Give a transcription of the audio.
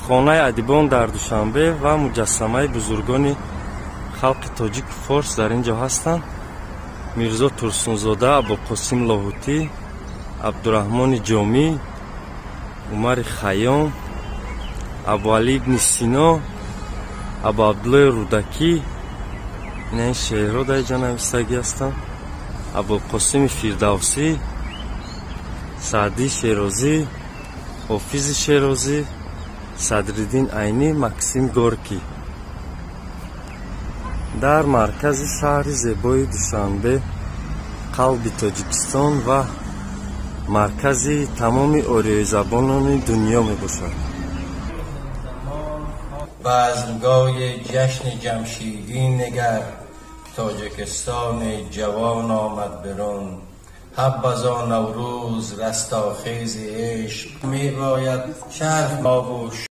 Хонаи адибон дар Душанбе ва муҷассамаи бузургони халқи тоҷику форс дар ин ҷо ҳастанд: Мирзо Турсунзода, Абуқосим Лоҳутӣ, Абдураҳмони Ҷомӣ, Умари Хайём, Абуалӣ ибни Сино, Абуабдуллои Рӯдакӣ. Ина ин шеърҳо дар инҷа навистагӣ ҳастанд. Абулқосими Фирдавсӣ, Саъдии Шерозӣ, Ҳофизи Шерозӣ, Садриддин Айнӣ, Максим Горкий. Дар маркази шаҳри зебои Душанбе, қалби Тоҷикистон ва маркази тамоми ориёизабонони дунё мебошад. Базмгоҳи ҷашни ҷамшидӣ нигар, Тоҷикистони ҷавон омад берун. Ҳаббазо Наврӯз, растохези ишқ, мебояд чарх мову.